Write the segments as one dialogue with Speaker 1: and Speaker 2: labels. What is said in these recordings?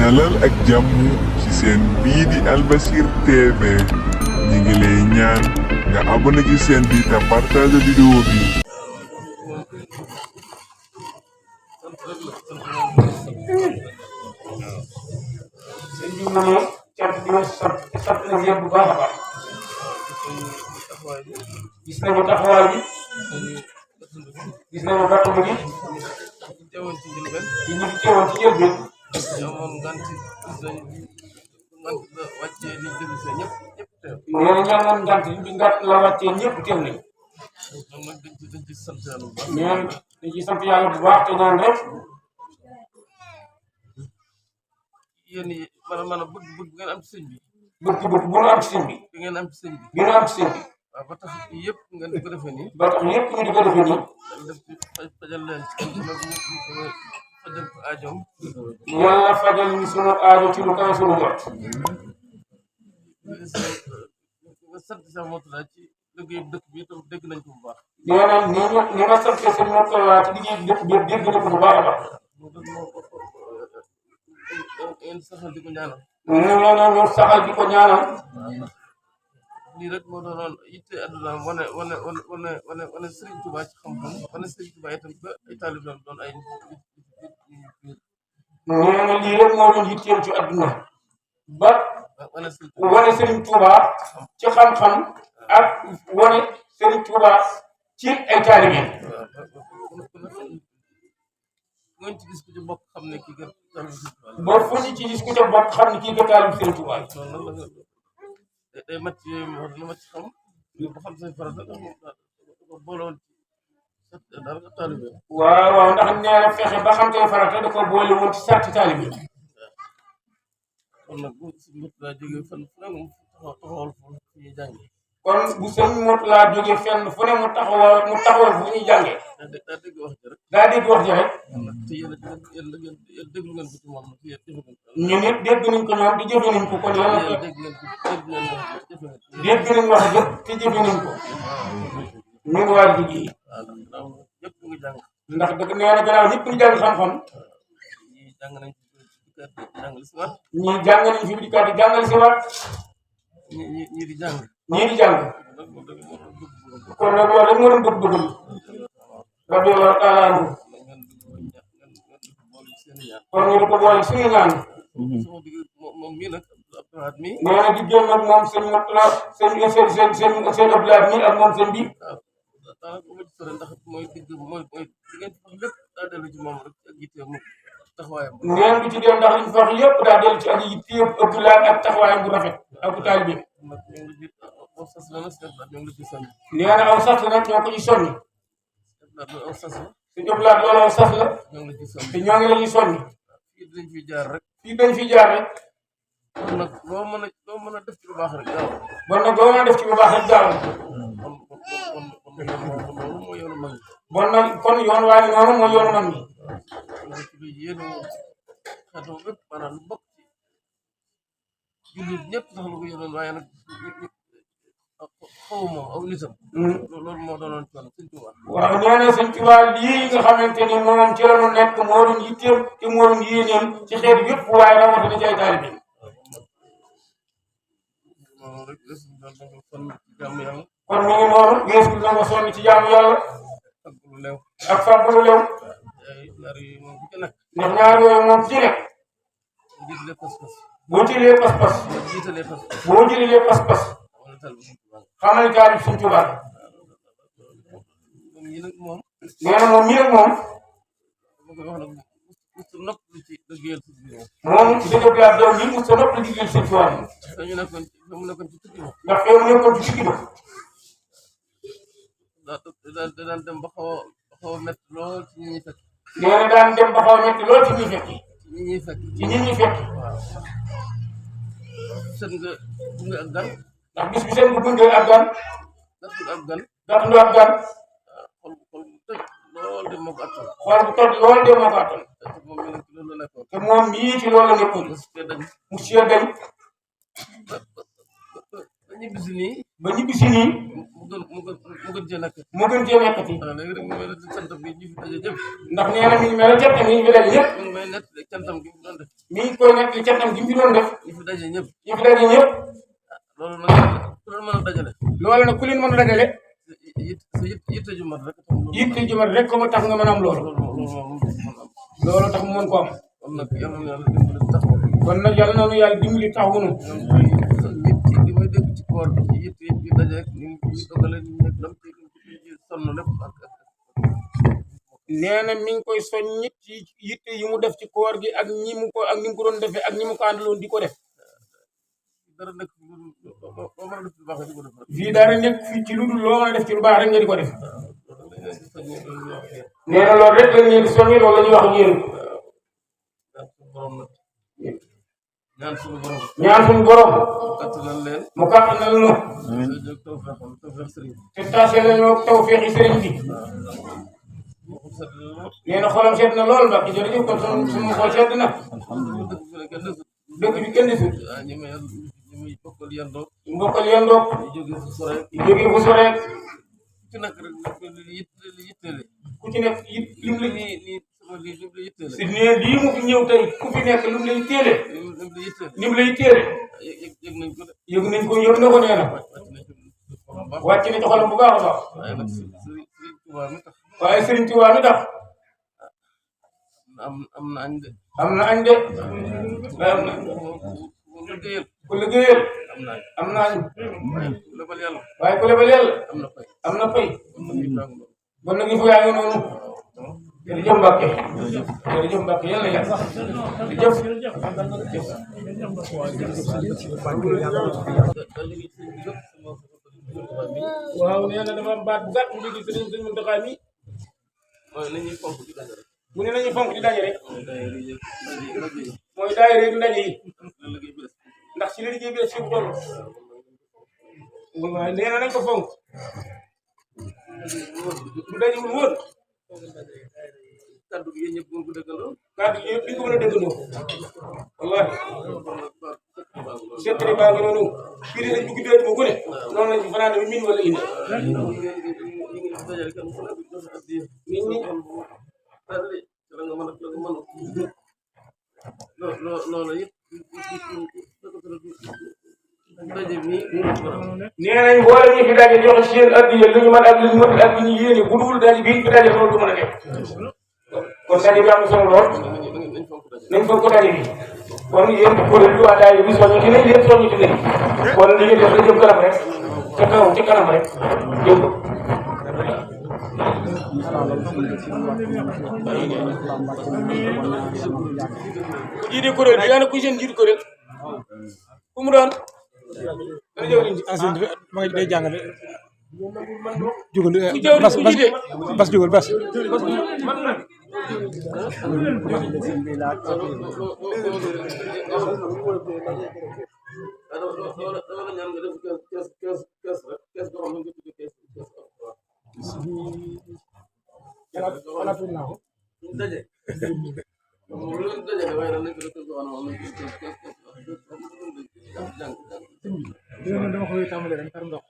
Speaker 1: dalal ak jàmm ci seen bii di Albasir TV ñi ngi lay ñaan nga abonné ci seen bi te partage vidéo bi.
Speaker 2: sëñ bi mu ne cant bi nga sant nañ leen bu baax a baax gis nañu taxawaay bi gis nañu gàttal gi ci ñi fi teewoon ci njëlbeen nee na ñaamoon ngant bi ngant la wàccee ñëpp teew nañ nee dañ ci sant yàlla bu baax te ñaan rek
Speaker 3: yéen ñi maanaam bëgg ngeen am ci sëñ bi.
Speaker 2: bëgg bu nu am ci sëñ bi.
Speaker 3: bi ngeen am ci sëñ bi.
Speaker 2: bi nu am ci sëñ bi.
Speaker 3: waaw ba tax yëpp ngeen di ko defee nii.
Speaker 2: ba tax yëpp ñu di ko defee nii.
Speaker 3: def ci fajal leen ci kenn ku nekk mu fajal ko aajoom.
Speaker 2: yàlla fajal ñu sunu aajo ci lu kawe sunu jot.
Speaker 3: nga sant sax Mourtada ci liggéeyu dëkk bi itam dégg nañ ko bu baax.
Speaker 2: nee na ni nga sant sëñ Mourtada ci liggéeyu dëkk bi dégg nañ ko bu baax a baax.
Speaker 3: ngeen saxal di ko ñaanal.
Speaker 2: ñu saxal di ko ñaanal.
Speaker 3: lii rek moo doonoon yitte àdduna wane Serigne Touba ci xam-xam wane Serigne Touba itam ba ay taalibeem doon ay
Speaker 2: nee na lii rek moo doon yitteem ci àdduna ba wane Serigne Touba ci xam-xam ak wane Serigne Touba ci ay taalibeem.
Speaker 3: ngeen ci gis ku ci bokk xam ne kii kat
Speaker 2: ba fu ñu ci gis ku ca bokk xam ne kii kat taalibe Serigne Touba yi.
Speaker 3: day mat ci lu mat ci xam ba xam say farata da ko booloon ci dara nga taalibe.
Speaker 2: waaw ndax nee na fexe ba xam say farata da ko boole woon ci sarti taalibe.
Speaker 3: kon nag bu si Mourtada jógee fenn fu ne mu taxawal fu ñuy jàngee.
Speaker 2: kon bu sëñ Mourtada jógee fenn fu ne mu taxawal fu ñuy jàngee.
Speaker 3: daa dégg wax ji rek.
Speaker 2: daa dégg wax ji rek.
Speaker 3: te yéen déglu ngeen ko ci moom te yéen jëfe ngeen ko.
Speaker 2: ñu nit dégg nañ ko ñoom di jëfe nañ ko kon yàlla
Speaker 3: dégg ngeen ko jëfe ngeen ko.
Speaker 2: dégg nañ wax jëpp te jëfe nañ ko. ñu ngi waaj liggéey.
Speaker 3: waaw ñëpp ñu ngi jàng.
Speaker 2: ndax dëgg nee na gannaaw ñëpp ñu jàng xam-xam.
Speaker 3: ñii jàng nañ ci jàngal si waat.
Speaker 2: ñii jàng nañ fi dikkaat di jàngal si waat.
Speaker 3: ñii di jàng.
Speaker 2: ñii di jàng. kon nag loolu rek moo doon bëgg-bëgg. radiyallahu taala anhu. kon ñu di ko boole suñu ñaan.
Speaker 3: moom mii nag Abdoulaye mii.
Speaker 2: nee na di génn ak moom sëñ Mourtada seen Abdoulaye mii ak moom sëñ bi.
Speaker 3: daanaka bu ma ci sore ndax mooy digg mooy li ngeen wax lépp daa dellu ci moom rek ak yitte mu taxawaayam.
Speaker 2: ngeen di ci dem ndax liñ wax lépp daa dellu ci ak yitte Abdoulaye ak taxawaayam bu rafet ak bu taalibe bi.
Speaker 3: nag ñoo ngi ci aw sas la nag ñoo ngi la ci soññ.
Speaker 2: nee na aw sas la nag ñoo ko ci soññ.
Speaker 3: aw sas la.
Speaker 2: sëñ Abdoulaye loolu aw sas la.
Speaker 3: ñoo ngi la ci soññ.
Speaker 2: te ñoo ngi la ñuy soññ.
Speaker 3: fii dañ fi jaar rek.
Speaker 2: fii dañ fi jaar rek.
Speaker 3: kon nag loo mën a def ci lu baax rek gaaw.
Speaker 2: bon nag loo mën a def ci lu baax rek gaaw.
Speaker 3: kon loolu mooy yoonu mag ñi.
Speaker 2: bon nag kon yoon waa ni noonu mooy yoonu mag ñi.
Speaker 3: loolu ci biir yéen xeetu bépp maanaam lu bokk ci jullit ñëpp sax lu ko yoroon waaye nag xaw moom aw nitam. loolu moo doonoon coono sëñ Tuuba.
Speaker 2: waaw nee na sëñ Tuuba lii nga xamante ni moom ci la ñu nekk moo doon yitteem te moo doon yéeneem ci xeet yëpp waaye rawatina ci ay taalibe.
Speaker 3: moom rek des na ko sonn ci jàmm yàlla.
Speaker 2: kon mi ngi noonu weesu na ko sonn ci jaamu yàlla.
Speaker 3: ak lu leew.
Speaker 2: ak fàggu lu lew.
Speaker 3: ñaar yi moom bu ci nekk.
Speaker 2: ndax ñaar yooyu moom ci nekk.
Speaker 3: jiitalee pas-pas.
Speaker 2: boo jëlee pas-pas.
Speaker 3: jiitalee pas-pas.
Speaker 2: boo jëlee pas-pas. xamal ni taalibe sëñ Tuuba.
Speaker 3: moom ñi nag moom.
Speaker 2: nee na moom mii nag moom.
Speaker 3: dama koy wax nag musu nopp lu ci liggéeyal si biir
Speaker 2: moom dëgg bi ak doom yi mu sa nopp liggéeyal sëñ Tuuba.
Speaker 3: dañu nekkoon mu nekkoon ci tukki ba.
Speaker 2: ndax fee mu nekkoon ci digg ba.
Speaker 3: da daan dem ba xaw a métti lool ci ñi ñuy fekk.
Speaker 2: nee na daan dem ba xaw a métti lool ci ñi fekk.
Speaker 3: ci ñi ñuy fekk.
Speaker 2: ci ñi ñuy fekk.
Speaker 3: waaw. sën nga gunge ak gan.
Speaker 2: ndax bis bi seen bu gunge ak gan.
Speaker 3: gàttul ak gan.
Speaker 2: gàttandu ak gan.
Speaker 3: xol bu tëj lool de moo ko attan.
Speaker 2: xool bu toj lool de moo ko attan.
Speaker 3: te moom mi nag ci loolu la nekkoon.
Speaker 2: te moom mii ci loolu la nekkoon.
Speaker 3: parce que dañ
Speaker 2: mu siy dañ.
Speaker 3: ba ñibbisi nii
Speaker 2: ba ñibbisi nii
Speaker 3: mu gën cee nekk
Speaker 2: mu gën cee nekkati
Speaker 3: waaw léegi rek mu mel ne cantam bi ñu fi daje ñëpp
Speaker 2: ndax nee na mi ngi mel ne cantam yi ñu fi daje ñëpp
Speaker 3: mi ngi may nett cantam gi mu doon def
Speaker 2: mi ngi koy nekk li cantam gi mu fi doon def
Speaker 3: ñu fi daje ñëpp
Speaker 2: ñu fi daje ñëpp
Speaker 3: loolu nag ku leen mën a dajale
Speaker 2: loolu nag ku leen mën a dajale
Speaker 3: sa yitte ju mat rek
Speaker 2: yitte ju mat rek ko ma tax nga mën a am loolu loolu tax mu mën ko am
Speaker 3: kon nag yàlla na yàlla dimbali taxaw
Speaker 2: kon nag yàlla na nu yàlla dimbali taxawunu
Speaker 3: li may dégg ci koor ci yitte yi daje rek ñu dogale ñu nekk lam ci sonn lépp
Speaker 2: nee na mi ngi koy soññit ci yitte yi mu def ci koor gi ak ñi mu ko doon defee ak ñi mu ko àndaloon di ko def
Speaker 3: dara nekk loo mën a def ci lu baax di ko def
Speaker 2: fii dara nekk fii ci lu dul loo mën a def ci lu baax rek nga di ko def nee na loolu rek lañ leen di soññi loolu la ñuy wax ak yéen
Speaker 3: ñaan suñu borom
Speaker 2: ñaan suñu borom
Speaker 3: kattanal leen
Speaker 2: mu kàttanal nu te tase nañoo tawfeexi sëriñ bi nee na xolam sedd na lool Mbacke jërëjëf kon suñu xol sedd na dëkk bi kenn desul
Speaker 3: ñi muy bokkal yandoo
Speaker 2: mbokkal yandoo
Speaker 3: ñu jóge fu sore
Speaker 2: fu sore
Speaker 3: ku ci nekk rek li yitteele
Speaker 2: ku ci nekk lim la
Speaker 3: nii sama lii lim la yitteele
Speaker 2: si nee lii mu fi ñëw tey ku fi nekk lim lay téele lim lay téele
Speaker 3: yëg nañ ko de
Speaker 2: yëg nañ ko yëg na ko nee na wàcc na ci xolam bu baax a baax
Speaker 3: waaye nag Sëriñ Tuubaa mi tax
Speaker 2: waaye Sëriñ Tuubaa mi tax
Speaker 3: am na añ de
Speaker 2: am na añ de ku liggéeyal am na añ waaye ku lebal yàlla am na pay bon nag fu yaa ngi noonu jërëjëf Mbacke jërëjëf Mbacke yàlla yàgg jërëjëf waaw nee na dama am baat bu gàtt mu jóge sëriñ Mountakha mi mu ne nañu fonk di daje rek mooy daay rek ndaje yi ndax ci la liggéey bi la ci toll waaye nee na nañ ko fonk bu dajewul woon
Speaker 3: kaddu gi yéen ñëpp mën ko dëggandoo
Speaker 2: kaddu gi yëpp di ko mën a dëggandoo wallahi seetli baa ngi noonu fii de dañ ko guddee mu gune noonu lañ fanaan bi min wala indi nit ñi
Speaker 3: loolu it daje bi
Speaker 2: nee nañ boole ñu fi daje joxe seen addiya lu ñu mën ak lu ñu mën ak lu ñu yéene bu dul daje bi fi daje loolu du mën a def kon daje bi am na solo lool nañ foog ko daje bi kon yéen kuréel bi waa daje bi soññu ci nañ leen soññu ci nañ kon li ngeen def la jëm kanam rek ca kanam rek jëm ku jiite kuréel bi yaa ne kuy seen jiitu kuréel ku mu doon dana jëw liñ
Speaker 4: ma ngi day jàngale bas jógal bas dama koy tàmbale rek par ndox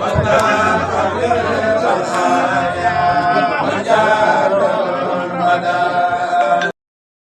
Speaker 5: Wa